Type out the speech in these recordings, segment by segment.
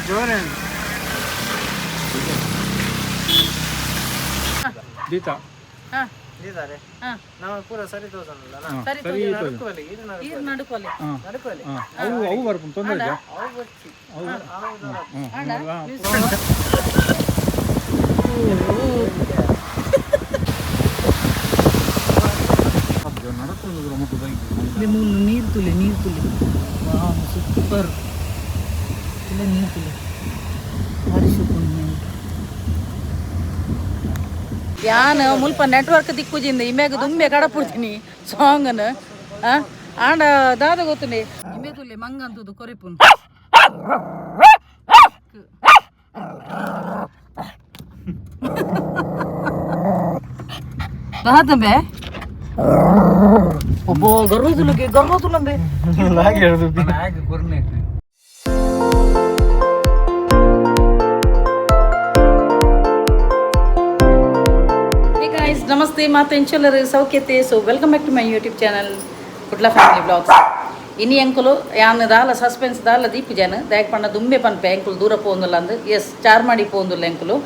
ಜೋರೆ ದೀತಾ ಹಾ. ದೀತಾರೆ ಹಾ. ನಾವು ಪೂರ ಸರಿ ತೋಸನಲ್ಲ ಸರಿ. ಸರಿ. ನಡುಕುವಲ್ಲಿ ಇದು. ಈರ್ ನಡುಕೊಲೆ. ಹಾ. ನಡುಕುವಲ್ಲಿ. ಹಾ, ಅವು ಅವು ಬರ್ಪುಂಡು, ತೊಂದರೆ ಇಲ್ಲ. ಅವು ಬಚ್ಚಿ. ಆಂಡ. ಮೂಲು ನೀರು ತುಲೆ, ನೀರು ತುಲೆ. ವಾವ್, ಸೂಪರ್! ತುಲೆ, ನೀರು ತುಲೆ. ಭಾರಿ ಸೂಪರ್. ಯಾನ್ ಮುಲ್ಪ ನೆಟ್ವರ್ಕ್ ದಿಕ್ಕುಜಿಂದ ಇಮ್ಯಾಗ ದುಂಬೆ ಕಡಪುಡ್ತೀನಿ ಸಾಂಗನ್. ಆಂಡ ದಾದ ಗೊತ್ತುಂಡೆ, ಇಮೆ ತುಲೆ ಮಂಗಂತದ್ದು ಕೊರಿಪುನ್. ದಾದಂಬೆ ಒಬ್ಬ ಗರ್ವದುಲಗೆ ಗರ್ವದುಲಂಬೆ. Hey guys, namaste. ಮಾತು ಇಂಚಲರ್ ಸೌಖ್ಯತೆ. So welcome back to my YouTube channel, Kudla family blogs. ಇನಿ ಎಂಕುಲು ಯಾನ್ ದಾಲ ಸಸ್ಪೆನ್ಸ್ ದಾಲ ದೀಪು ಜಾನ್ ದಾಯಕ್ ಪಂಡ ದುಂಬೆ ಪನ್ಪೆ ಎಂಕುಲು ದೂರ ಪೋಂದುಲ್ಲ ಅಂದ್. ಎಸ್, ಚಾರ್ಮಾಡಿ ಪೋಂದುಲ್ಲ ಎಂಕುಲು.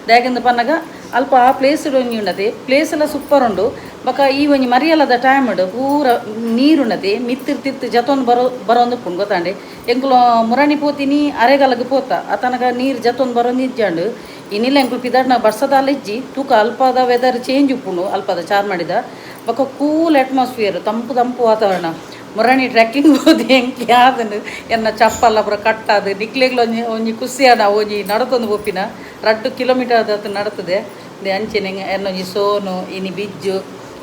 ದಾಯಕಂದ್ ಪನ್ನಗ ಅಲ್ಪ ಆ ಪ್ಲೇಸ್ ಒಂಜಿ ಉಂಡತೆ, ಪ್ಲೇಸ್ ಎಲ್ಲ ಸೂಪರ್ ಉಂಡು. ಬೊಕ ಈ ಒಂಜಿ ಮರಿಯಲದ ಟೈಮ್ ಉಂಡು, ಪೂರ ನೀರುಂಡತೆ, ಮಿತ್ತಿರ್ ತಿರ್ತು ಜತೊಂದು ಬರೋ ಬರೋಂದು ಉಪ್ಪುಂಡು ಗೊತ್ತಾಂಡೆ. ಎಂಕುಲು ಮುರಣಿ ಪೋತಿನಿ, ಅರೆಗಲಗ್ ಪೋತ ಅತನಗ ನೀರು ಜತೊಂದು ಬರೋಂದು ಇಜ್ಜಾಂಡು. ಇನ್ನಿಲ್ಲ ಎಂಕುಲು ಪಿದರ್ನ ಬರ್ಸದಾಲ ಇಜ್ಜಿ. ತೂಕ ಅಲ್ಪದ ವೆದರ್ ಚೇಂಜ್ ಉಪ್ಪುಂಡು ಅಲ್ಪದ ಚಾರ್ಮಾಡಿದ. ಬೊಕ ಕೂಲ್ ಅಟ್ಮಾಸ್ಫಿಯರ್, ತಂಪು ತಂಪು ವಾತಾವರಣ. ಮುರಣಿ ಟ್ರೆಕ್ಕಿಂಗ್ ಹೋದಿ ಎಂಕ್ ಯಾದನು ಎನ್ನ ಚಪ್ಪಲ್ಲ ಪೂರ ಕಟ್ಟಾದು ನಿಕ್ಲೆಗ್ಲ ಒಂಜಿ ಒಂಜಿ ಖುಷಿಯಾನ. ಒಂಜಿ ನಡತೊಂದು ಪೋಪಿನ 2 ಕಿಲೋಮೀಟರ್ ಆತು ನಡತದೆ. ಅಂಚೆನೆ ಎನ್ನ ಒಂಜಿ ಸೋನು, ಇನಿ ಬಿಜ್ಜು,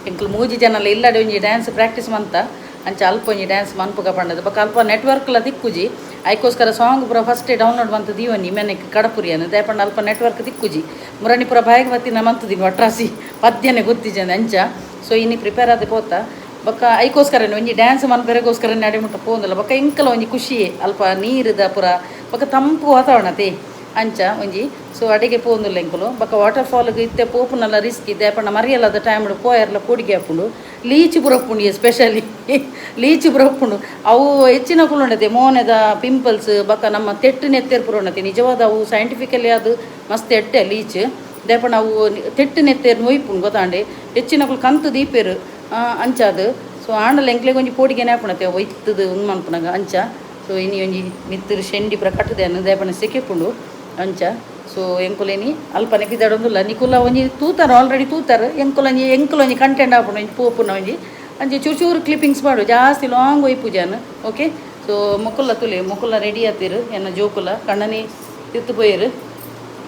ಎಂಕುಲು ಮೂಜಿ ಜನಲ ಇಲ್ಲಡೆ ಒಂಜಿ ಡ್ಯಾನ್ಸ್ ಪ್ರಾಕ್ಟೀಸ್ ಮಂತ. ಅಂಚ ಅಲ್ಪ ಒಂಜಿ ಡ್ಯಾನ್ಸ್ ಮನ್ಪುಗ ಪಂಡದು. ಬೊಕ ಅಲ್ಪ ನೆಟ್ವರ್ಕ್ಲ ತಿಕ್ಕುಜಿ. ಐಕೋಸ್ಕರ ಸಾಂಗ್ ಪೂರ ಫಸ್ಟೇ ಡೌನ್ಲೋಡ್ ಮಂತ್ ದೀವನಿ ಮೆನೆಕ್ ಕಡಪುರಿಯನು. ದಾಯೆ ಅಲ್ಪ ನೆಟ್ವರ್ಕ್ ತಿಕ್ಕುಜಿ. ಮುರಣಿ ಪೂರ ಬಾಯಿಗೆ ಬತ್ತಿನ ಮಂತುದಿನಿ ಒಟ್ರಾಸಿ ಪದ್ಯನೆ ಗೊತ್ತಿಜನ ಅಂಚ. ಸೊ ಇನಿ ಪ್ರಿಪೇರ್ ಆದ್ ಪೋತ. ಬೊಕ್ಕ ಐಕೋಸ್ಕರನೆ ಒಂಜಿ ಡ್ಯಾನ್ಸ್ ಮನ್ಪೆರೆಗೋಸ್ಕರ ನಡೆ ಮುಟ್ಟ ಪೋಂದಲ್ಲ. ಬೊಕ್ಕ ಇಂಕಲ ಒಂಜಿ ಖುಷಿ, ಅಲ್ಪ ನೀರುದ ಪೂರ, ಬೊಕ್ಕ ತಂಪು ವಾತಾವರಣ ತೇ ಅಂಚ ಒಂಜಿ. ಸೊ ಅಡಿಗೆ ಪೋಂದುಲ್ಲ ಎಂಕುಲು. ಬೊಕ್ಕ ವಾಟರ್ ಫಾಲ್ಗೆ ಇತ್ತೆ ಪೋಪುನಲ್ಲ ರಿಸ್ಕ್ ಇದೆ ಪಂಡ ಮರಿಯಲ್ಲದ ಟೈಮ್ ಪೋಯರ್ಲ ಕೂಡಿಗೆ ಆಪುಂಡು. ಲೀಚ್ ಪುರಪ್ಪುಂಡು, ಎಸ್ಪೆಷಲಿ ಲೀಚ್ ಪುರಪ್ಪುಂಡು. ಅವು ಹೆಚ್ಚಿನ ಉಂಡತೆ ಮೋನೆದ ಪಿಂಪಲ್ಸ್, ಬೊಕ್ಕ ನಮ್ಮ ತೆಟ್ಟು ನೆತ್ತೆರ್ ಪೂರ ಉಂಡತೆ. ನಿಜವಾದ ಅವು ಸೈಂಟಿಫಿಕಲಿ ಅದು ಮಸ್ತ್ ಎಡ್ಡೆ ಲೀಚ್. ದಾಯೆ ಅವು ತೆಟ್ಟು ನೆತ್ತೆರ್ ಮೊಯ್ಪುಂಡು ಗೊತ್ತಾಂಡೆ. ಹೆಚ್ಚಿನಕುಲು ಕಂತು ದೀಪೆರು ಅಂಚಾದು. ಸೊ ಆಂಡಲ ಎಂಕ್ಲೆಗ್ ಒಂಜಿ ಪೋಡಿಗೆನೆ ಆಪುಂಡತೆ ಒಯ್ತದು ಉಂದು ಮನ್ಪುನಗ ಅಂಚ. ಸೊ ಇನಿ ಒಂಜಿ ಮಿತ್ತುರು ಶೆಂಡಿ ಪೂರ ಕಟ್ಟುದೆ ದಾಯೆ ಸೆಕೆ ಪುಂಡು ಅಂಚ. ಸೊ ಎಂಕುಲೇನಿ ಅಲ್ಪನೆ ಪಿದಡೊಂದುಲ್ಲ. ನಿಕುಲ ಒಂಜಿ ತೂತಾರ, ಆಲ್ರೆಡಿ ತೂತಾರ. ಎಂಕುಲೊಂಜಿ ಎಂಕುಲೊಂಜಿ ಕಂಟೆಂಟ್ ಆಪುಂಡು ಒಂಜಿ ಪೋಪುನ ಒಂಜಿ ಅಂಚೆ ಚೂರು ಚೂರು ಕ್ಲಿಪ್ಪಿಂಗ್ಸ್ ಮಾಡು, ಜಾಸ್ತಿ ಲಾಂಗ್ ಒಯ್ಪುಜಾನ್. ಓಕೆ, ಸೊ ಮೊಕುಲ್ಲ ತುಲೆ, ಮೊಕುಲ್ಲ ರೆಡಿ ಆತೀರು. ಎನ್ನ ಜೋಕುಲ ಕಣ್ಣನಿ ತಿತ್ತು ಪೋಯೆರು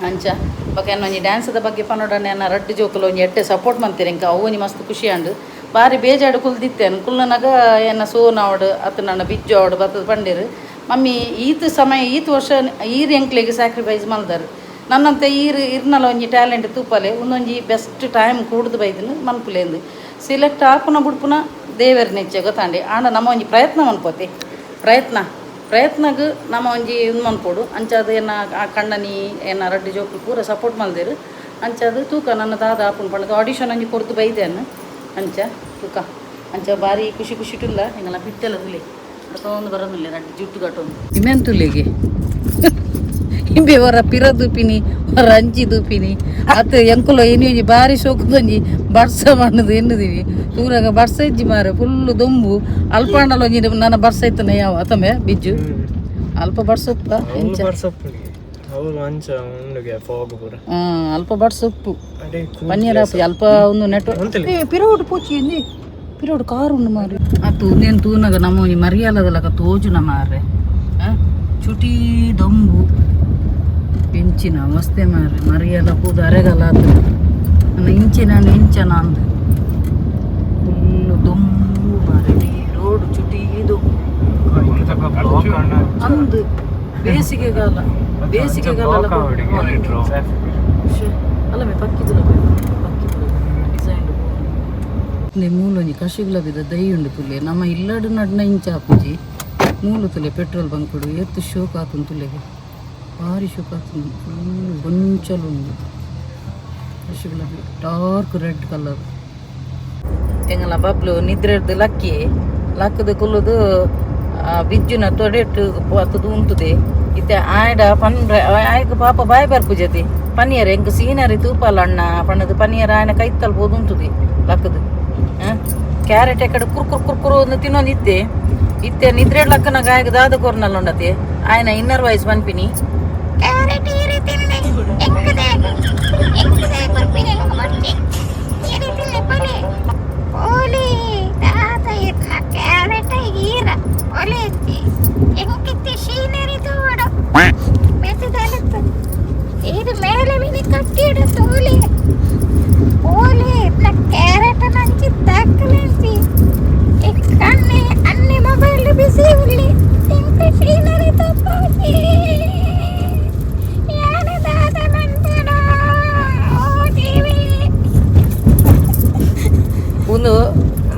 ಅಂಚ. ಬೊಕ ಎನ್ನ ಒಂಜಿ ಡ್ಯಾನ್ಸ್ದ ಬಗ್ಗೆ ಪನೊಡನೆ ಎನ್ನ ರಡ್ಡ್ ಜೋಕುಲು ಒಂಜಿ ಎಡ್ಡೆ ಸಪೋರ್ಟ್ ಮಂತೀರು ಎಂಕ. ಅವು ಒಂಜಿ ಮಸ್ತ್ ಖುಷಿ ಆಂಡ್. ಬಾರಿ ಬೇಜಾಡು ಕುಲ್ದಿತ್ತೇನು. ಕುಲ್ಲನಾಗ ಎನ್ನ ಸೋನ್ ಆವಡ್ ಅತ್ತು ನನ್ನ ಬಿಜ್ಜು ಆವಡ್ ಬತ್ತದ ಪಂಡೇರು, ಮಮ್ಮಿ ಈತ್ ಸಮಯ ಈತ್ ವರ್ಷ ಈರ್ ಎಂಕ್ಲೆಗ್ ಸ್ಯಾಕ್ರಿಫೈಸ್ ಮಲ್ದಾರ್, ನನ್ನಂತೆ ಈರ್ ಇರ್ನಲ ಒಂಜಿ ಟ್ಯಾಲೆಂಟ್ ತೂಪಲೆ, ಉಂದೊಂಜಿ ಬೆಸ್ಟ್ ಟೈಮ್ ಕೂಡ್ದು ಬೈದಿನ ಮನ್ಪುಲೇಂದು. ಸಿಲೆಕ್ಟ್ ಆಪುನ ಬುಡ್ಪುನ ದೇವೆರ್ ನಿಚ್ಚೆ ಗೊತ್ತಾಂಡಿ. ಆಂಡ ನಮ್ಮ ಒಂಜಿ ಪ್ರಯತ್ನ ಮನ್ಪೋತಿ, ಪ್ರಯತ್ನ ಪ್ರಯತ್ನಗ್ ನಮ್ಮ ಒಂಜಿ ಉಂದು ಮನ್ಪೊಡು. ಅಂಚಾದ್ ಎನ್ನ ಆ ಕಣ್ಣನಿ, ಎನ್ನ ರಡ್ಡ್ ಜೋಕುಲು ಪೂರ ಸಪೋರ್ಟ್ ಮಲ್ದೆರ್. ಅಂಚಾದ್ ತೂಕ ನನ್ನ ದಾದ ಆಪುಂಡು ಪಂಡದು. ಆಡಿಷನ್ ಒಂಜಿ ಕೊರ್ದು ಬೈದೇನು ಅಂಚ. ತೂಕ ಅಂಚ ಬಾರಿ ಖುಷಿ ಖುಷಿಟುಲ್ಲ. ಎಂಗಲ ಬಿಟ್ಟೆಲ್ಲ ತುಲೆ ಒಂದು ಬರೋದಿಲ್ಲ, ರಡ್ಡ್ ಜುಟ್ಟು ಕಟ್ಟೊಂದು ಇಮೆನ್ ತುಲೆಗೆ ಇಂಬೆ ವರ ಪಿರ ದೂಪಿನಿ, ವರ ಅಂಚಿ ದೂಪಿನಿ. ಅತ್ ಎಂಕುಲ ಇನಿ ಒಂಜಿ ಬಾರಿ ಶೋಕುದೊಂಜಿ ಬರ್ಸ ಮಣ್ಣದು ಎನ್ನುದೀವಿ. ತೂರಾಗ ಬರ್ಸ ಇಜ್ಜಿ ಮಾರೆ, ಫುಲ್ ದೊಂಬು. ಅಲ್ಪಾಂಡಲ ಒಂಜಿ ನನ್ನ ಬರ್ಸ ಇತ್ತನ ಯಾವ ಅತಮೆ ಬಿಜ್ಜು ಅಲ್ಪ ಬರ್ಸ ಉಪ್ಪ ಎಂಚ? ಅವ್ರು ಅಂಚ ಉಂಡುಗೆ ಫಾಗ್ ಪೂರ. ಅಲ್ಪ ಬರ್ಸ ಉಪ್ಪು. ಅಡೆ. ಪನ್ನೀರ್ ಆಪು ಅಲ್ಪ ಒಂದು ನೆಟ್ ಪಿರೋಡ್ ಪೂಚಿ ಇಂದಿ ಪಿರೋಡ್ ಕಾರ್ ಉಂಡು ಮಾರಿ. ಅತ್ತು ಉಂದೇನು ತೂನಗ ನಮ್ಮ ಒಂಜಿ ಮರಿಯಾಲದಲಕ ತೋಜುನ ಮಾರ್ರೆ. ಚುಟಿ ದೊಂಬು ಎಂಚಿನ ಮಸ್ತೆ ಮಾರ್ರೆ. ಮರಿಯಲ ಪೂದ ಅರೆಗಲ ಆತು. ನನ್ನ ಇಂಚಿನ ಇಂಚನ ಅಂದು ಫುಲ್ಲು ದೊಂಬು ಮಾರ್ರೆ. ರೋಡ್ ಚುಟಿ ದೊಂಬು. ಅಂದು ಬೇಸಿಗೆಗಾಲ ಬೇಸಿಗೆಗಾಲ. ಅಲ್ಲ ಮೇ ಪಕ್ಕಿದುಲ ಪಕ್ಕಿದುಲ ಡಿಸೈನ್ ಮೂಲೊಂಜಿ ಕಸಿ ಗುಲಾಬಿದ ದೈ ಉಂಡು ತುಲೆ. ನಮ್ಮ ಇಲ್ಲಡು ನಡ್ನ ಇಂಚ ಆಪುಜಿ. ಮೂಲು ತುಲೆ ಪೆಟ್ರೋಲ್ ಬಂಕುಡು ಎತ್ತು ಶೋಕ್ ಆತುಂಡು ತುಲೆಗೆ, ಭಾರಿ ಶೋಕ್ ಆತುಂಡು. ಫುಲ್ ಗೊಂಚಲು ಉಂಡು. ಕಸಿ ಗುಲಾಬಿ ಡಾರ್ಕ್ ರೆಡ್ ಕಲರ್. ಎಂಗಲ ಬಬ್ಲು ನಿದ್ರೆ ಲಕ್ಕಿ ಲಕ್ಕದು ಕುಲ್ಲುದು. ಬಿಜ್ಜುನ ತೊಡೆಟ್ಟು ಪತ್ತದು ಉಂತುದೆ ಇತ್ತೆ ಆಯಡ ಪನ್ರೆ ಆಯ್ಕ ಪಾಪ ಬಾಯ್ ಬರ್ಪುಜತಿ ಪನಿಯರ್ ಎಂಕ್ ಸೀನರಿ ತೂಪಲ್ಲ ಅಣ್ಣ ಪಣ್ಣದು ಪನಿಯರ್ ಆಯನ ಕೈತಲ್ ಪೋದು ಉಂತುದೆ ಲಕ್ಕದು. ಕ್ಯಾರೆಟ್ ಎಕಡೆ ಕುರ್ಕುರ್ ಕುರ್ಕುರು ಒಂದು ತಿನ್ನೊಂದು ಇತ್ತೆ ಇತ್ತೆ ನಿದ್ರೆ ಲಕ್ಕನ ಗಾಯಕ ದಾದ ಕೊರ್ನಲ್ಲ ಉಂಡತೆ ಆಯನ ಇನ್ನರ್ ವಾಯ್ಸ್ ಪನ್ಪಿನಿ. ಕ್ಯಾರೆಟ್ ಈ ತಿನ್ನೆ ಎಂಕದೆ ಎಂಕದೆ ಬರ್ಪಿನಿ ಮರ್ಚಿ ಈ ತಿನ್ನೆ ಪೊಲೆ ಪೋಲಿ ತಾತ ಕ್ಯಾರೆಟ್ ಈರ ಪೊಲೆ ಎಂಕಿತ್ತಿ ಸೀನರಿ ತೋಡು ಮೆತ್ತದಲತ್ತು ಇದು ಮೇಲೆ ಮಿನಿ ಕಟ್ಟಿಡು ತೋಲಿ ಪೋಲಿ ಕ್ಯಾರೆಟ್ ನಂಚಿ ತಾಕಲೆಂಚಿ ಕಣ್ಣೆ ಅನ್ನೆ ಮೊಬೈಲ್ ಬಿಸಿ ಉಳ್ಳಿ ಎಂಕ ಸೀನರಿ ತಪ್ಪಾಚಿ ಯಾರು ದಾದ ಮನ್ಪಡ ಓ ದೇವಿ. ಉಂದು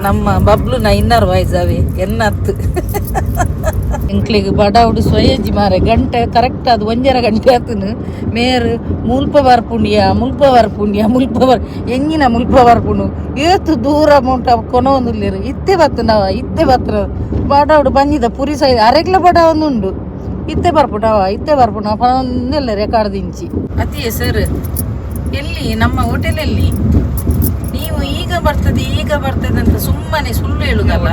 ನಮ್ಮ ಬಬ್ಲುನ ಇನ್ನರ್ ವಾಯ್ಸ್ ಅವೆ ಎನ್ನತ್ತು ಎಂಕ್ಲಿಗೆ ಬಡಾವುಡು ಸ್ವಯಂಜಿ ಮಾರೆ ಗಂಟೆ ಕರೆಕ್ಟ್ ಅದು ಒಂಜರ ಗಂಟೆ ಆತನು ಮೇರ್ ಮುಲ್ಪ ಬರ್ಪುಂಡಿಯ ಮುಲ್ಪ ಬರ್ಪುಂಡಿಯ ಮುಲ್ಪ ಬರ್ ಎಂಜಿನ ಮುಲ್ಪ ಬರ್ಪುಂಡು ಏತು ದೂರ ಮುಂಟ ಕೊನೊಂದುಲ್ಲೇರು ಇತ್ತೆ ಬತ್ತು ನಾವ ಇತ್ತೆ ಬತ್ತು ಬಡಾವುಡು ಬಂಜಿದ ಪುರಿ ಸೈ ಅರೆಗ್ಲ ಬಡ ಉಂಡು ಇತ್ತೆ ಬರ್ಪುಂಡವ ಇತ್ತೆ ಬರ್ಪುಂಡ ಪನೊಂದೆಲ್ಲ ರೆಕಾರ್ಡ್ ದಿಂಚಿ. ಅತಿಯೇ ಸರ್, ಎಲ್ಲಿ ನಮ್ಮ ಹೋಟೆಲ್ ಎಲ್ಲಿ? ನೀವು ಈಗ ಬರ್ತದೆ ಈಗ ಬರ್ತದೆ ಅಂತ ಸುಮ್ಮನೆ ಸುಳ್ಳು ಹೇಳುದಲ್ಲ.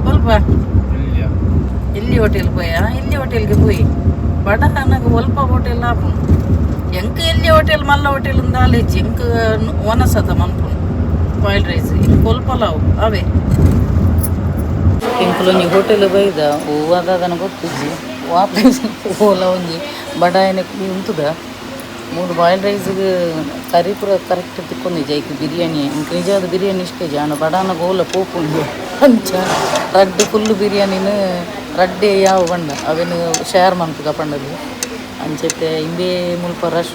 ಸ್ವಲ್ಪ ಎಲ್ಲಿ ಹೋಟೆಲ್ ಪೋಯ? ಎಲ್ಲಿ ಹೋಟೆಲ್ಗೆ ಪೋಯಿ ಬಡ ನನಗೆ ಒಲ್ಪ ಹೋಟೆಲ್ ಆಪುಂಡು. ಎಂಕ್ ಎಲ್ಲಿ ಹೋಟೆಲ್ ಮಲ್ಲ ಹೋಟೆಲ್ ದಾಲೇಜಿ ಎಂಕ್ ಒನಸದ ಮನ್ಪುಂಡು ಬಾಯ್ಲ್ಡ್ ರೈಸ್ ಇಂಕ್ ಒಲ್ಪಲಾವು ಅವೇ. ಎಂಕುಲೊಂಜಿ ಹೋಟೆಲ್ ಬೈದ ಹೂವದಾದನ ಗೊತ್ತುಜ್ಜಿ ವಾಪಸ್ ಓಲ ಒಂಜಿ ಬಡಾಯನೆ ಉಂತುದ ಮೂರು ಬಾಯ್ಲ್ಡ್ ರೈಸ್ಗೆ ಕರಿ ಪೂರ ಕರೆಕ್ಟ್ ತಿಕ್ಕೊಂದಿಜ್ಜಿ. ಐಕ್ ಬಿರಿಯಾನಿ ಎಂಕ್ ನಿಜವಾದ ಬಿರಿಯಾನಿ ಇಷ್ಟ ಜಾನ ಬಡಾನ ಗೋಲ ಪೋಪುಂಡು. ಅಂಚ ರಡ್ಡ್ ಫುಲ್ ಬಿರಿಯಾನಿನ ರಡ್ಡೆ ಯಾವ ಬಣ್ಣ ಅವೇನು ಶೇರ್ ಮನ್ಪುಗ ಪಂಡದು. ಅಂಚತೆ ಇಂಬೇ ಮುಲ್ಪ ರಶ್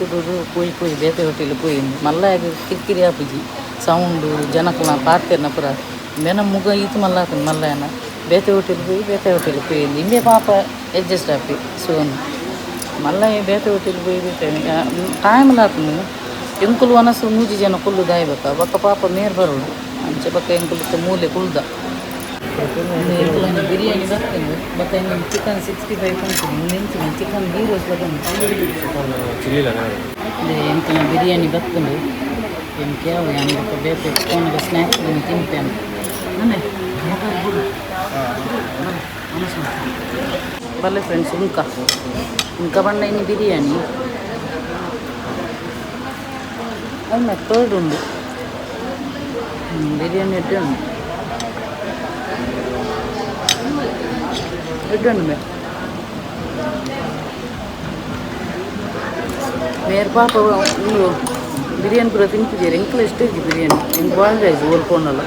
ಪೋಯಿ ಪೋಯಿ ಬೇತೆ ಹೋಟೆಲ್ ಪೋಯಿ ಮಲ್ಲ ಕಿರಿಕಿರಿ ಆಪುಜಿ ಸೌಂಡು ಜನಕುಲ ಪಾತೆರ್ನ ಪೂರ ಇಂಬೆನ ಮುಗ ಈತು ಮಲ್ಲ ಆತುಂಡು ಮಲ್ಲಯನ. ಬೇತೆ ಹೋಟೆಲ್ ಪೋಯಿ ಬೇತೆ ಹೋಟೆಲ್ ಪೋಯಿ ಇಂಬೆ ಪಾಪ ಅಡ್ಜಸ್ಟ್ ಆಪಿ ಸೋನು ಮಲ್ಲ ಬೇತೆ ಹೋಟೆಲ್ ಪೋಯಿ ಬೇತೆ ಟೈಮ್ ಆತುಂಡು. ಎಂಕುಲು ವನಸು ಮೂಜಿ ಜನ ಕುಲ್ಲು ದಾಯ್ಬೇಕ ಬೊಕ್ಕ ಪಾಪ ಮೇರ್ ಬರೋಡು. ಅಂಚ ಬೊಕ್ಕ ಎಂಕುಲು ಇತ್ತೆ ಮೂಲೆ ಕುಲ್ದ. ಎಂಕುಲು ಬಿರಿಯಾನಿ ಬರ್ತೇನೆ ಬೊಕ್ಕ ಇಂದು ಚಿಕನ್ 65 ಉಂಟು ನೆಂಚಿನ ಚಿಕನ್ ಗೀ ರೋಸ್ಟ್ ಬರ್ತುಂಡು. ಎಂಕಲ್ನ ಬಿರಿಯಾನಿ ಬರ್ತುಂಡು ಎಂಕ್ ಯಾವು ಯಾನ್ ಬೊಕ್ಕ ಬೇತೆ ಫೋನ್ಗೆ ಸ್ನ್ಯಾಕ್ಸ್ ತಿನ್ಪೇನು ನಾನೆ ಬಲ್ಲೆ ಫ್ರೆಂಡ್ಸ್. ಉಂಕ ಉಂಕ ಬಣ್ಣ ಇನ್ನು ಬಿರಿಯಾನಿ ಅಲ್ಲ ಕರ್ಡ್ ಉಂಡು. ಬಿರಿಯಾನಿ ಎಡ್ಡೆ ಉಂಡು ಎಡ್ಡೆ ಉಂಡು. ಮೇರ್ ಪಾಪ ಉಂಡು ಬಿರಿಯಾನಿ ಪೂರ ತಿನ್ಪಿದ್ದೀರಿ. ಎಂಕಲ ಇಷ್ಟ ಇಜ್ಜಿ ಬಿರಿಯಾನಿ ಎಂಕ್ ಬಾಯ್ಲ್ಡ್ ರೈಸ್ ಓಲ್ಕೊಂಡಲ್ಲ.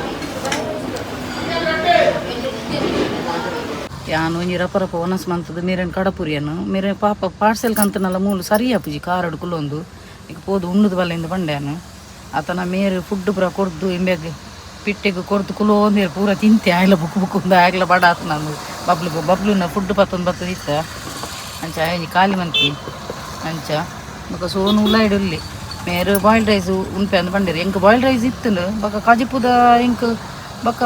ಯಾನ್ ಒಂಜಿ ರಪ ರಪ ಒನಸ್ ಮಂತದ ಮೇರೆನ್ ಕಡಪುರಿಯನು ಮೇರೆ ಪಾಪ ಪಾರ್ಸೆಲ್ ಕಂತನಲ್ಲ ಮೂಲು ಸರಿ ಆಪುಜಿ ಕಾರಡ್ ಕುಲೊಂದು ಈಗ ಪೋದು ಉಣ್ಣುದು ಬಲ್ಲೆಂದು ಪಂಡ್ಯಾನು ಆತನ ಮೇರು ಫುಡ್ ಪೂರ ಕೊರ್ದು ಇಂಬೆಗ್ ಪಿಟ್ಟೆಗ್ ಕೊರ್ದು ಕುಲೋಂದೇರು ಪೂರ ತಿಂತೆ ಆಯ್ಲ ಬುಕ್ ಬುಕ್ ಉಂದು ಆಗ್ಲ ಬಡ ಆತು ನಾನು ಬಬ್ಲುಗು ಬಬ್ಲುನ ಫುಡ್ ಪತ್ತೊಂದು ಬತ್ತದ ಇತ್ತ ಅಂಚ ಒಂಜಿ ಖಾಲಿ ಮಂತಿ ಅಂಚ ಬೊಕ ಸೋನು ಉಲಾಯ್ಡ್ ಮೇರು ಬಾಯ್ಲ್ಡ್ ರೈಸ್ ಉನ್ಪೆ ಅಂದ್ ಪಂಡೇರು. ಎಂಕ್ ಬಾಯ್ಲ್ಡ್ ರೈಸ್ ಇತ್ತುಂಡು ಬೊಕ ಕಜಿಪುದ ಎಂಕ್ ಬೊಕ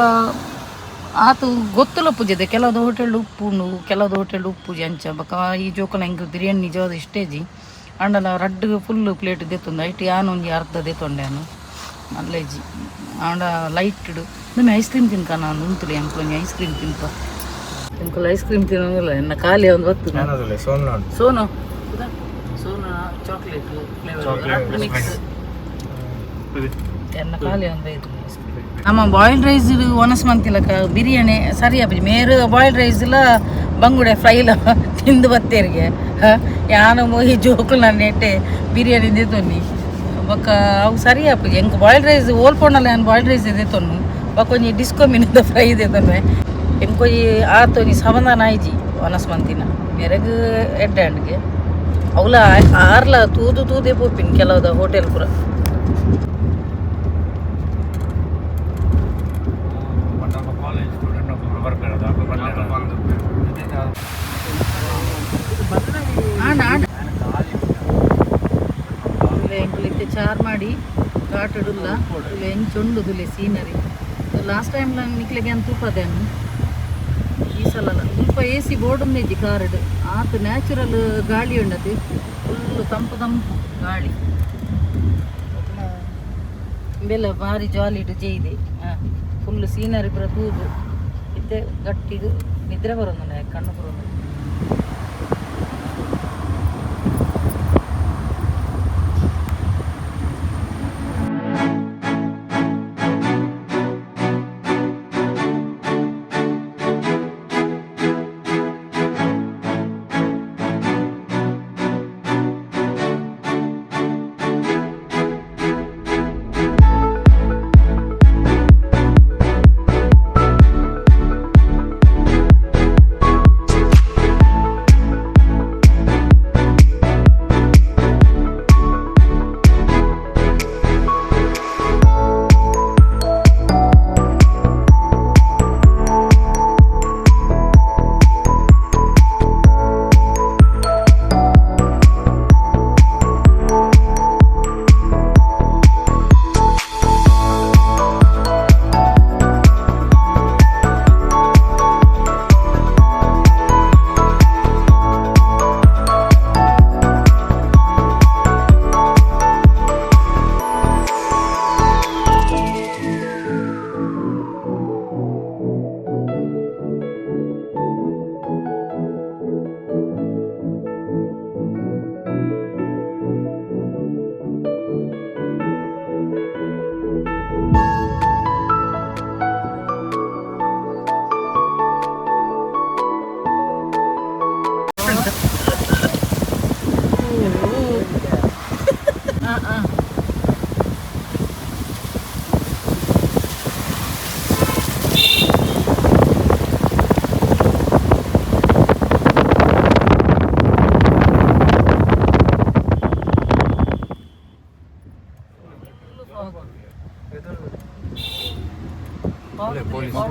ಆತು ಗೊತ್ತುಲ ಪೂಜೆದೆ ಕೆಲವೊಂದು ಹೋಟೆಲ್ ಉಪ್ಪು ಉಂಡು ಕೆಲವೊಂದು ಹೋಟೆಲ್ ಉಪ್ಪುಜಿ ಅಂಚ ಬೊಕ ಈ ಜೋಕುಲ ಎಂಕ್ ಬಿರಿಯಾನಿ ನಿಜವಾದ ಇಷ್ಟೇಜಿ ಆಂಡಲ ರಡ್ಡ್ ಫುಲ್ ಪ್ಲೇಟ್ ದೆತ್ತೊಂದು ಐಟ್ ಯಾನ್ ಒಂಜಿ ಅರ್ಧ ದೆತ್ತೊಂಡೆ ಯಾನು ಮಲ್ಲೆಜ್ಜಿ ಆಂಡ ಲೈಟ್ಡ್ ನಮ್ಮೆ ಐಸ್ ಕ್ರೀಮ್ ತಿನ್ಕ ನಾನು ಉಂತುಲೆ ಎಂಕುಲು ಒಂಜಿ ಐಸ್ ಕ್ರೀಮ್ ತಿನ್ಪ ಎಂಕುಲು ಐಸ್ ಕ್ರೀಮ್ ತಿನ್ನೋದಿಲ್ಲ ಎನ್ನ ಖಾಲಿ ಒಂದು ಬತ್ತು. Sonu. Sonu Sonu chocolate flavour mix ಎನ್ನ ಖಾಲಿ ಒಂದು ಐದು. ನಮ್ಮ ಬಾಯ್ಲ್ಡ್ ರೈಸ್ ಒನಸ್ ಮಂತಿಲಕ ಬಿರಿಯಾನಿ ಸರಿ ಆಪುಜಿ ಮೇರು ಬಾಯ್ಲ್ಡ್ ರೈಸ್ ಲ ಬಂಗುಡೆ ಫ್ರೈಲ ತಿಂದು ಬತ್ತೇರಿಗೆ ಯಾನು ಮೊಯಿ ಜೋಕುಲು ನೆಟ್ಟೆ ಬಿರಿಯಾನಿ ದೆತ್ತೊನ್ನಿ ಬೊಕ್ಕ ಅವು ಸರಿ ಆಪುಜಿ. ಎಂಕ್ ಬಾಯ್ಲ್ಡ್ ರೈಸ್ ಓಲ್ಪೊಂಡಲ ಯಾನ್ ಬಾಯ್ಲ್ಡ್ ರೈಸ್ ದೆತ್ತೊನ್ನು ಬೊಕ್ಕ ಒಂಜಿ ಡಿಸ್ಕೋ ಮೀನಿದ ಫ್ರೈ ದೆತ್ತೊನ್ವೆ. ಎಂಕೊಂಜಿ ಆತ್ ಒಂಜಿ ಸಮಾಧಾನ ಆಯ್ಜಿ ಒನಸ್ ಮಂತಿನ ಮೇರೆಗ್ ಎಡ್ಡೆ ಅಂಡ್ಗೆ ಅವಲ ಆರ್ಲ ತೂದು ತೂದೇ ಪೋಪಿನ್ ಕೆಲವುದ ಹೋಟೆಲ್ ಪೂರ. ಕಾಲೇಜ್ ಸ್ಟೂಡೆಂಟ್ ಬರ್ತಾರೆ. ಆಂಡ ಆಂಡ ಎಂಕುಲು ಇತ್ತೆ ಚಾರ್ ಮಾಡಿ ಘಾಟುಡುಲ್ಲ ತುಲೆ ಎಂಚ ಉಂಡು ತುಲೆ ಸೀನರಿ. ಲಾಸ್ಟ್ ಟೈಮ್ ನಿಕ್ಲೆಗೆ ಅಂತ ತೂಪದೇನು ಈ. ಸಲ ಸ್ವಲ್ಪ A C board ಒಂದಿಜ್ಜಿ card ಆತ್ ನ್ಯಾಚುರಲ್ ಗಾಳಿ ಉಂಡತಿ, ಫುಲ್ ತಂಪು ತಂಪು ಗಾಳಿ. ಬೆಲ್ಲ ಭಾರಿ ಜಾಲಿ ಇದೆ. ಫುಲ್ ಸೀನರಿ ಪೂರ ತೂದು ಇತ್ತೆ ಗಟ್ಟಿಗೆ ನಿದ್ರೆ ಬರೋದಿಲ್ಲ, ಕಣ್ಣು ಬರೋದು.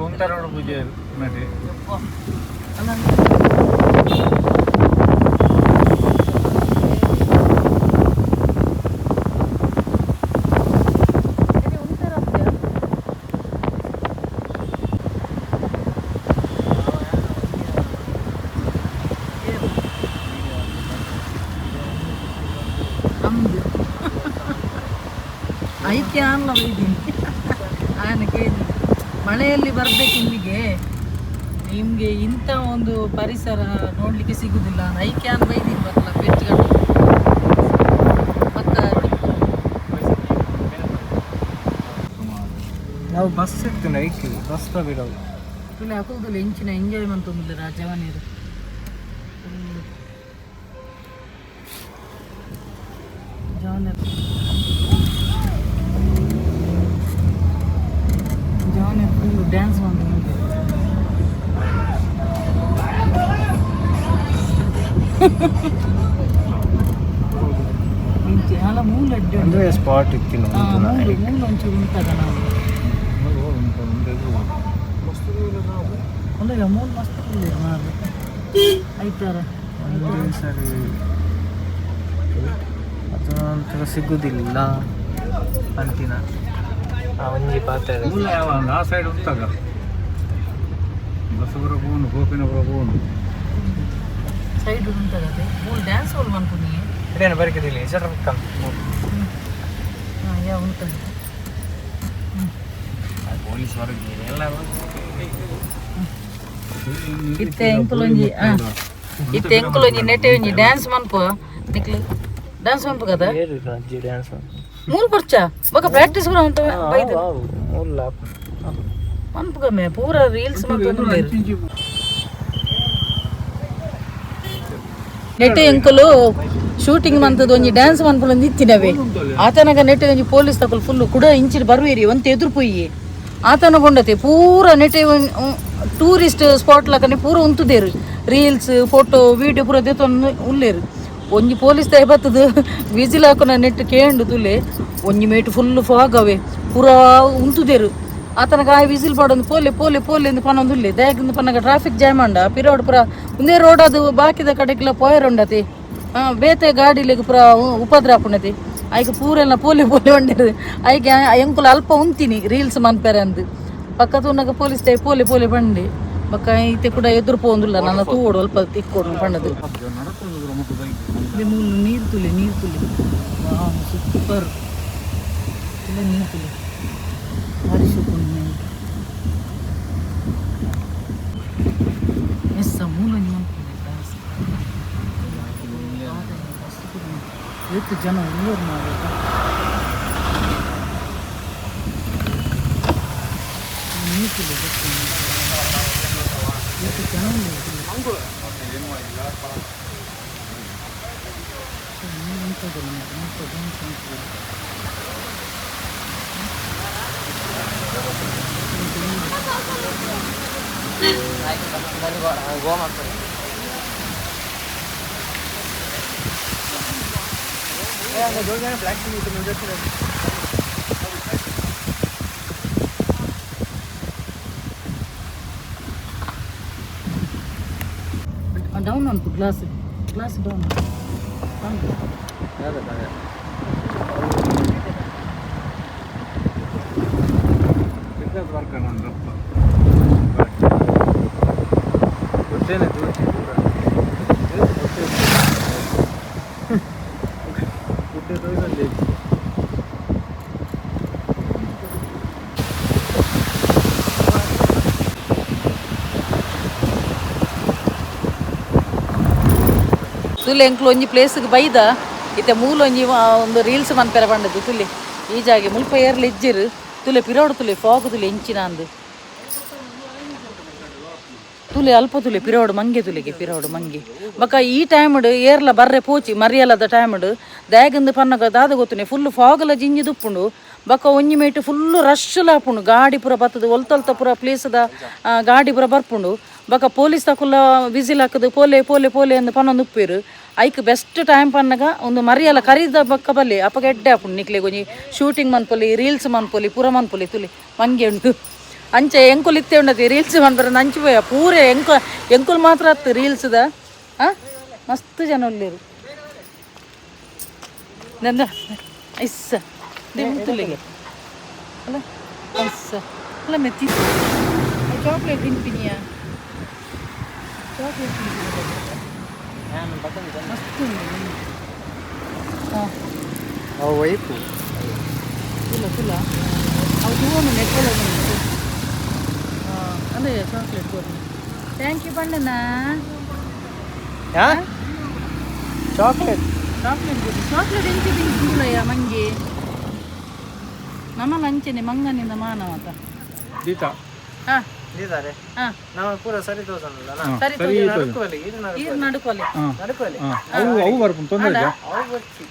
ಉಂತಾರೋಡು ಪೂಜೆ ಮಾಡಿ. ಐಕ್ಯ ಅಲ್ಲ ಇದ್ದೀನಿ ಆನಕ್ಕೆ. ಮಳೆಯಲ್ಲಿ ಬರಬೇಕು ಇಲ್ಲಿಗೆ, ನಿಮಗೆ ಇಂಥ ಒಂದು ಪರಿಸರ ನೋಡಲಿಕ್ಕೆ ಸಿಗುದಿಲ್ಲ. ಐಕ್ಯ ಅನ್ ಬೈದೀನಿ ಬರಲ್ಲ ಪೆಚ್ಚುಗಟ್ಟು ಪಕ್ಕ. ನಾವು ಬಸ್ ಇತ್ತು, ಐಕ್ಯ ಬಸ್ ಬಿಡೋದು. ಇಲ್ಲ, ಹಾಕೋದಿಲ್ಲ. ಇಂಚಿನ ಎಂಜಾಯ್ ಮಂತೊಂದಿಲ್ಲ ರಾಜವನೀರು. ಜವನ ಜವನ ಫುಲ್ ಡ್ಯಾನ್ಸ್ ಬಂದು. ಇಂಚೆ ಅಲ್ಲ, ಮೂಲ ಅಡ್ಡಿ ಉಂಟು. ಅಂದ್ರೆ ಸ್ಪಾಟ್ ಇತ್ತು. ಮೂಲು ಮೂಲು ಒಂಚೂರು ಉಂಟಾಗ ನಾವು ಅಲ್ಲ, ಮೂಲು ಮಸ್ತ್ ಇದೆ ಮಾರ್ರೆ. ಐತಾರ. ಒಂದೇ ಸರಿ ಅದು ನಂತರ ಸಿಗುದಿಲ್ಲ ಅಂತಿನ ಆ ಒಂಜಿ ಪಾತ್ರ. ಮೂಲ ಯಾವ ಆ ಸೈಡ್ ಉಂತಾಗ ಬಸವರ ಬೋನು ಗೋಪಿನವರ ಬೋನು. ಸೈಡ್ ಉಂಟಾಗತ್ತೆ. ಮೂಲು ಡ್ಯಾನ್ಸ್ ಹೋಲ್ ಮನ್ಪುನಿ. ಇದೇನು ಬರಕಿದಿಲ್ಲ ಸರ್. ಹಾಂ, ಯಾ ಉಂಟು. ಪೊಲೀಸ್ ಹೊರಗೆ ಎಲ್ಲ. ಇತ್ತೆ ಎಂಕುಲೊಂಜಿ ಇತ್ತೆ ಎಂಕುಲೊಂಜಿ ನೆಟ್ಟೆ ಒಂಜಿ ಡ್ಯಾನ್ಸ್ ಮನ್ಪು. ನಿಕ್ಲು ಡ್ಯಾನ್ಸ್ ಮನ್ಪು ಕದ. ಅಜ್ಜಿ ಡ್ಯಾನ್ಸ್. ಮೂಲು ಪರ್ಚ ಬೊಕ ಪ್ರಾಕ್ಟೀಸ್ ಕೂಡ ಅಂತ ಬೈದು. ಮೂಲ. ಮನ್ಪುಗಮ್ಮೆ ಪೂರ ರೀಲ್ಸ್ ಮಂತೊಂದುಲ್ಲೆರ್. ನೆಟ್ಟೆ ಎಂಕುಲು ಶೂಟಿಂಗ್ ಮಂತದ ಒಂಜಿ ಡ್ಯಾನ್ಸ್ ಮನ್ಪುಲೊಂದು ಇತ್ತಿನವೇ. ಆತನಗ ನೆಟ್ಟೆ ಒಂಜಿ ಪೊಲೀಸ್ ತಕುಲು ಫುಲ್ ಕುಡ ಇಂಚಿನ ಬರುವೇರಿ ಒಂತೆ ಎದುರು ಪೊಯ್ಯಿ. ಆತನ ಬೊಂಡತೆ ಪೂರ ನೆಟ್ಟೆ ಟೂರಿಸ್ಟ್ ಸ್ಪಾಟ್ ಲಕನೆ ಪೂರ ಉಂತುದೇರು, reels photo video ಪೂರ ದೇತೊಂದು ಉಲ್ಲೇರು. ಒಂಜಿ ಪೊಲೀಸ್ ದಯ ಬತ್ತದು ವಿಜಿಲ್ ಹಾಕುನ ನೆಟ್ ಕೇಂಡು ತುಲೆ. ಒಂಜಿ ಮೇಟು ಫುಲ್ ಫಾಗ್ ಅವೇ, ಪೂರ ಉಂತುದೇರು. ಆತನಗ ಆ ವಿಸಿಲ್ ಪಾಡೊಂದು ಪೋಲೆ ಪೋಲೆ ಪೋಲೆ ಎಂದು ಪನೊಂದು ಉಲ್ಲೆ. ದಯಕಿಂದ ಪನ್ನಗ ಟ್ರಾಫಿಕ್ ಜಾಮ್ ಅಂಡ ಪಿರೋಡ್ ಪೂರ ಒಂದೇ ರೋಡ್ ಅದು. ಬಾಕಿದ ಕಡೆಗೆಲ್ಲ ಪೋಯರುಂಡತಿ ಬೇತೆ ಗಾಡಿಲಿಗೆ ಪೂರ ಉಪದ್ರ ಆಪುಂಡತಿ. ಐಕ್ ಪೂರೆಲ್ಲ ಪೋಲೆ ಪೋಲೆ ಉಂಡೇರು. ಐಕೆ ಎಂಕುಲು ಅಲ್ಪ ಉಂತಿನಿ ರೀಲ್ಸ್ ಮನ್ಪೆರೆ ಅಂದು. ಪಕ್ಕ ತೂನಗ ಪೊಲೀಸ್ ಟೈ ಪೋಲೆ ಪೋಲೆ ಬಂಡಿ. ಬೊಕ್ಕ ಇತ್ತೆ ಕೂಡ ಎದುರು ಪೋಂದುಲ್ಲ ನನ್ನ ತೂವೊಡು ಅಲ್ಪ ತಿಕ್ಕೊಡು ಪಂಡದು. ಮೂಲು ನೀರು ತುಲೆ, ನೀರು ತುಲೆ. ವಾವ್, ಸೂಪರ್. ಇಲ್ಲ, ನೀರು ತುಲೆ, ಭಾರಿ ಸೂಪರ್. ಎಸ್, ಮೂಲ ಏತ್ ಜನ ಉಳ್ಳೋರು ಮಾರ್ರೆ. ನೀರು ತುಲೆ ಗೊತ್ತು. ಏತ್ ಜನ ಉಳ್ಳೋರು. ನೀರು ಉಂಟದಲ್ಲ ಮಾರ್ರೆ, ಮುಲ್ಪ ಡ್ಯಾನ್ಸ್ ಉಂಟು. ಡೌನ್ ಉಂಟು glass, glass down. ಗೊತ್ತೇನೆ ದೂರ ಗುಡ್ಡೆ ತೋಯ್ದಲ್ಲಿ. ತುಲೆ, ಎಂಕ್ಲು ಒಂಜಿ ಪ್ಲೇಸ್ಗೆ ಬೈದ ಇತ್ತೆ ಮೂಲ ಒಂಜಿ ಒಂದು ರೀಲ್ಸ್ ಮನ್ಪೆರ ಪಂಡದು. ತುಲೆ, ಈ ಜಾಗೆ ಮುಲ್ಪ ಏರ್ಲ ಇಜ್ಜಿರು. ತುಲೆ, ಪಿರೋಡು ತುಲೆ, ಫಾಗ್ ತುಲೆ ಎಂಚಿನ ಅಂದು. ತುಲೆ, ಅಲ್ಪ ತುಲೆ, ಪಿರೋಡು ಮಂಗೆ ತುಲೆಗೆ, ಪಿರೋಡು ಮಂಗೆ. ಬೊಕ ಈ ಟೈಮ್ಡ್ ಏರ್ಲ ಬರ್ರೆ ಪೋಚಿ ಮರಿಯಲದ ಟೈಮ್ಡ್ ದಾಯಗಂದು ಪನ್ನಗ ದಾದ ಗೊತ್ತುನೆ, ಫುಲ್ ಫಾಗಲ ಜಿಂಜಿ ದುಪ್ಪುಂಡು. ಬೊಕ ಒಂಜಿ ಮೇಟ್ ಫುಲ್ ರಶ್ ಆಪುಂಡು. ಗಾಡಿ ಪೂರ ಬತ್ತದು, ಒಲ್ತೊಲ್ತ ಪೂರ ಪ್ಲೇಸ್ದ ಗಾಡಿ ಪೂರ ಬರ್ಪುಂಡು. ಬೊಕ ಪೊಲೀಸ್ ತಕುಲ ವಿಸಿಲ್ ಹಾಕುದು, ಪೋಲೆ ಪೋಲೆ ಪೋಲೆ ಅಂದ್ ಪನ್ನೊಂದು ಉಪ್ಪೇರು. ಐಕ್ ಬೆಸ್ಟ್ ಟೈಮ್ ಪನ್ನಗ ಒಂದು ಮರಿಯಲ ಕರೀದ ಬೊಕ್ಕ ಬಲ್ಲೆ. ಅಪಗ ಎಡ್ಡೆ ಆಪುಂಡು ನಿಕ್ಲೆಗ್. ಒಂಜಿ ಶೂಟಿಂಗ್ ಮನ್ಪೊಲಿ, ರೀಲ್ಸ್ ಮನ್ಪೊಲಿ, ಪೂರ ಮನ್ಪೊಲಿ. ತುಲಿ, ಮಂಗೆ ಉಂಡು. ಅಂಚೆ ಎಂಕುಲು ಇತ್ತೆ ಉಂಡತಿ ರೀಲ್ಸ್ ಮನ್ಪರ ನಂಚು ಪೋಯ ಪೂರೆ. ಎಂಕು ಎಂಕುಲು ಮಾತ್ರ ಅತ್ತು ರೀಲ್ಸ್ದ. ಆ ಮಸ್ತ್ ಜನ ಉಲ್ಲೇರು. ನಂದ ಐಸ್ಸ ತುಲೆಗೆ ಅಲ್ಲ, ಐಸ್ಸ ಅಲ್ಲ. ಮೆತ್ತಿ ಚಾಕ್ಲೇಟ್ ತಿನ್ಪಿನಿಯಾ? ಚಾಕ್ಲೇಟ್ ತಿನ್ಪಿನಿ. ಮಸ್ತ್ ಉಂಡು. ಹಾಂ. ಅವು ವೈಪು. ತುಲ ತುಲ, ಅವು ತೂವೊಂದು ನೆಟ್ಟೊಳ. ಅದೇ ಚಾಕ್ಲೇಟ್ ಕೊಡಿ. Thank you ಪಂಡನಾ. Chocolate. Chocolate ಕೊಡಿ. ಚಾಕ್ಲೇಟ್ ಎಂಚ ತಿಂಕುಲಯ್ಯ ಮಂಗೆ? ನಮ್ಮ ಲಂಚನೆ ಮಂಗನಿಂದ ಮಾನವತ. ದೀತ. ಹಾಂ. ಇದ್ದಾರೆ. ಹಾಂ. ನಾವು ಪೂರ ಸರಿ ತೋಸನಲ್ಲ. ಸರಿ. ಸರಿ. ನಡುಕುವಲ್ಲಿ ಇದು. ಈರ್ ನಡುಕೊಲೆ. ನಡುಕುವಲ್ಲಿ. ಅವು ಅವು ಬರ್ಪುಂಡು, ತೊಂದರೆ ಇಲ್ಲ. ಅವು ಬಚ್ಚಿ.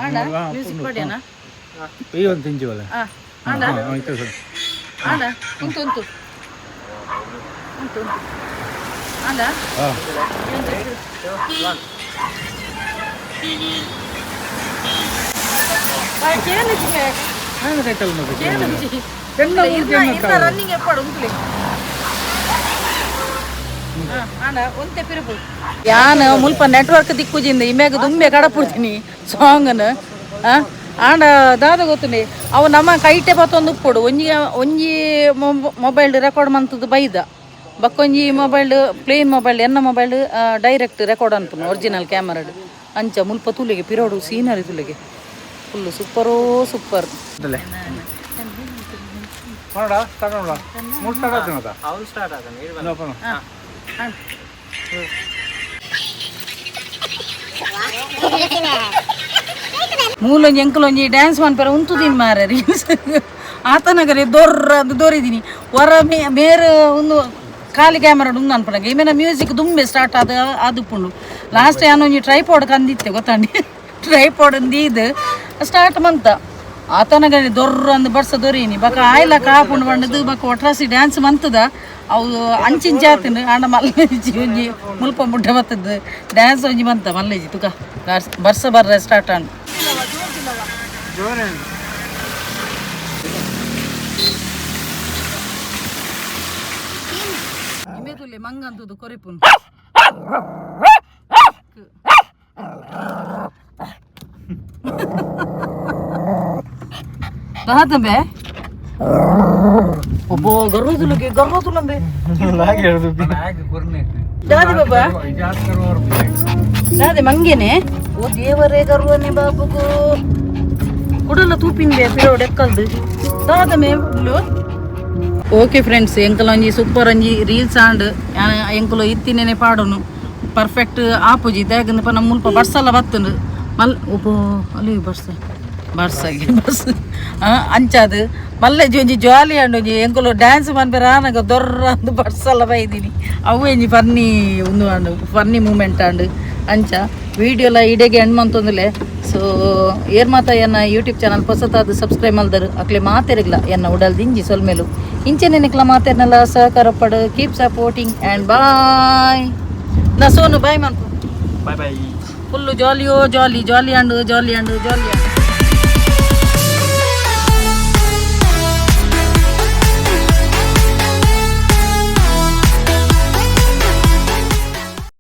ಆಂಡ ಮ್ಯೂಸಿಕ್ ಪಡ್ಯನಾ? ಈ ಒಂದು ತಿಂಚಿವಲ್ಲ. ಹಾಂ, ಆಂಡ. ಆಯ್ತು ಸರ್. ಆಂಡ, ಉಂಟು ಉಂಟು ಉಂಟು ಉಂಟು. ಆಂಡ. ಹಾಂ. ಕೇಳಿಸಿ. ಕೈತಲ್ಲ ಮತ್ತೆ. ಕೇಳಿಸಿ. ಚೆಂದ. ರನ್ನಿಂಗ್ ಎಪ್ಪಾಡು ಉಂಟುಲೆ. ಆಂಡ ಒಂತೆ ಪಿರುಪು ಯಾನ್ ಮುಲ್ಪ ನೆಟ್ವರ್ಕ್ ದಿಕ್ಕುಜಿಂದ ಇಮ್ಯಾಗ ದುಂಬೆ ಕಡಪುಡ್ತೀನಿ ಸಾಂಗ್ನ. ಆಂಡ ದಾದ ಗೊತ್ತುಂಡೆ, ಅವು ನಮ್ಮ ಕೈಟೆ ಬತ್ತೊಂದು ಉಪ್ಪೊಡು. ಒಂಜಿ ಒಂಜಿ ಮೊಬೈಲ್ ರೆಕಾರ್ಡ್ ಮಂತದ್ದು ಬೈದ. ಬಕ್ಕೊಂಜಿ mobile plane mobile, ಎನ್ನ mobile direct record ಅನ್ಪುನು original ಕ್ಯಾಮರಾಡ್. ಅಂಚ ಮುಲ್ಪ ತುಲಿಗೆ ಪಿರೋಡು ಸೀನರಿ ತುಲಿಗೆ, ಫುಲ್ಲು ಸೂಪರೋ ಸೂಪರ್. ನೋಡ, ಸ್ಟಾರ್ಟ್ ನೋಡ, ಮೂರು ಸ್ಟಾರ್ಟ್ ಆಗ್ತದೆ. ಅವ್ನು ಸ್ಟಾರ್ಟ್ ಆದ ನೀರು. ಹಾಂ. ಮೂಲೊಂಜಿ ಎಂಕಲೊಂಜಿ ಡ್ಯಾನ್ಸ್ ಮನ್ಪೆರ ಉಂತುದೀನಿ ಮಾರೆ. ರೀಲ್ಸ್ ಆತನಗರೆ ದೊರ್ರ ಅದು ದೊರಿದೀನಿ. ಹೊರ ಮೇ ಮೇರೆ ಒಂದು ಖಾಲಿ ಕ್ಯಾಮರಾ ಉಂದು ಅನ್ಪನಾಗ ಇಮೇನ ಮ್ಯೂಸಿಕ್ ದುಂಬೆ ಸ್ಟಾರ್ಟ್ ಆದ ಆದುಪ್ಪುಂಡು. ಲಾಸ್ಟ್ ಯಾನೊಂಜಿ ಟ್ರೈಪಾಡ್ ಕಂದಿತ್ತೆ ಗೊತ್ತಾಂಡಿ. ಟ್ರೈಪಾಡ್ ಇದು ಸ್ಟಾರ್ಟ್ ಮಂತ ಆತನಗರೆ ದೊರ್ರ ಅಂದ್ ಬರ್ಸ ದೊರೀನಿ. ಬಕ ಆಯ್ಲ ಕಾಪುಂಡು ಬಂಡದು. ಬಕ ಒಟ್ರಾಸಿ ಡ್ಯಾನ್ಸ್ ಮಂತದ. ಅವು ಅಂಚಿಂಚಿ ಆತನು. ಆಂಡ ಮಲ್ಲೇಜಿ ಒಂಜಿ ಮುಲ್ಪ ಮುಡ್ಡೆ ಬತ್ತದ್ದು ಡ್ಯಾನ್ಸ್ ಒಂಜಿ ಬಂತ ಮಲ್ಲೇಜಿ. ತುಕ ಬರ್ಸ ಬರ್ರ ಸ್ಟಾರ್ಟ್ ಆಂಡ್. ಜೋರ. ಇಮೆದುಲ್ಲೆ ಮಂಗಂತುದು ಕೊರಿಪುನ್. ದಾದಂಬೆ. ಒಬ್ಬ ಗರ್ವದುಲುಗೆ ಗರ್ವದುಲಂಬೆ. ದಾದಿ ಬಾಬಾ, ದಾದೆ ಮಂಗೇನೆ? ಓ ದೇವರೇ, ಗರ್ವನೆ ಬಾಬುಗು. ಕುಡಲ ತೂಪಿನ್ ಬೇ ಪಿರೋಡ್ ಎಕ್ಕಲ್ದು ದಾದ ಮೇ. ಓಕೆ ಫ್ರೆಂಡ್ಸ್, ಎಂಕಲ ಒಂಜಿ ಸೂಪರ್ ಒಂಜಿ ರೀಲ್ಸ್ ಆಂಡ್. ಎಂಕುಲು ಇತ್ತಿನೇನೆ ಪಾಡೋನು ಪರ್ಫೆಕ್ಟ್ ಆಪುಜಿ. ದಾಗಂದ ಪನ ಮುಲ್ಪ ಬರ್ಸಲ ಬತ್ತುಂಡು ಮಲ್. ಒಬ್ಬೋ, ಅಲ್ಲಿ ಬರ್ಸ ಬರ್ಸಗೆ ಬರ್ಸ ಅಂಚಾದು ಮಲ್ಲೆಜಿ ಒಂಜಿ ಜಾಲಿ ಆಂಡ್. ಒಂಜಿ ಎಂಕುಲು ಡ್ಯಾನ್ಸ್ ಮನ್ಪೆರ ಆನಗ ದೊರ್ರ ಅಂದ್ ಬರ್ಸಲ ಬೈದಿನಿ. ಅವು ಒಂಜಿ ಫನ್ನಿ ಉಂದು ಆಂಡ್, ಫನ್ನಿ ಮೂಮೆಂಟ್ ಆಂಡ್. ಅಂಚ ವೀಡಿಯೋಲ ಇಡೆಗೆ ಎಂಡ್ ಮಂತೊಂದುಲೆ. ಸೊ ಏರ್ ಮಾತ ಎನ್ನ ಯೂಟ್ಯೂಬ್ ಚಾನಲ್ ಹೊಸತಾದ ಸಬ್ಸ್ಕ್ರೈಬ್ ಮಲ್ದರು, ಅಕ್ಲೆ ಮಾತೆರಿಗ್ಲ ಎನ್ನ ಉಡಲ್ ದಿಂಜಿ ಸೊಲ್ಮೆಲು. ಇಂಚೆನೆ ನಿಕ್ಲ ಮಾತೆರ್ನೆಲ್ಲ ಸಹಕಾರ ಪಡು. Keep supporting and bye. ನಾ ಸೋನು, ಬಾಯ್ ಮನ್ಪು. Bye bye. ಫುಲ್ಲು ಜಾಲಿಯೋ jolly jolly and jolly and jolly and.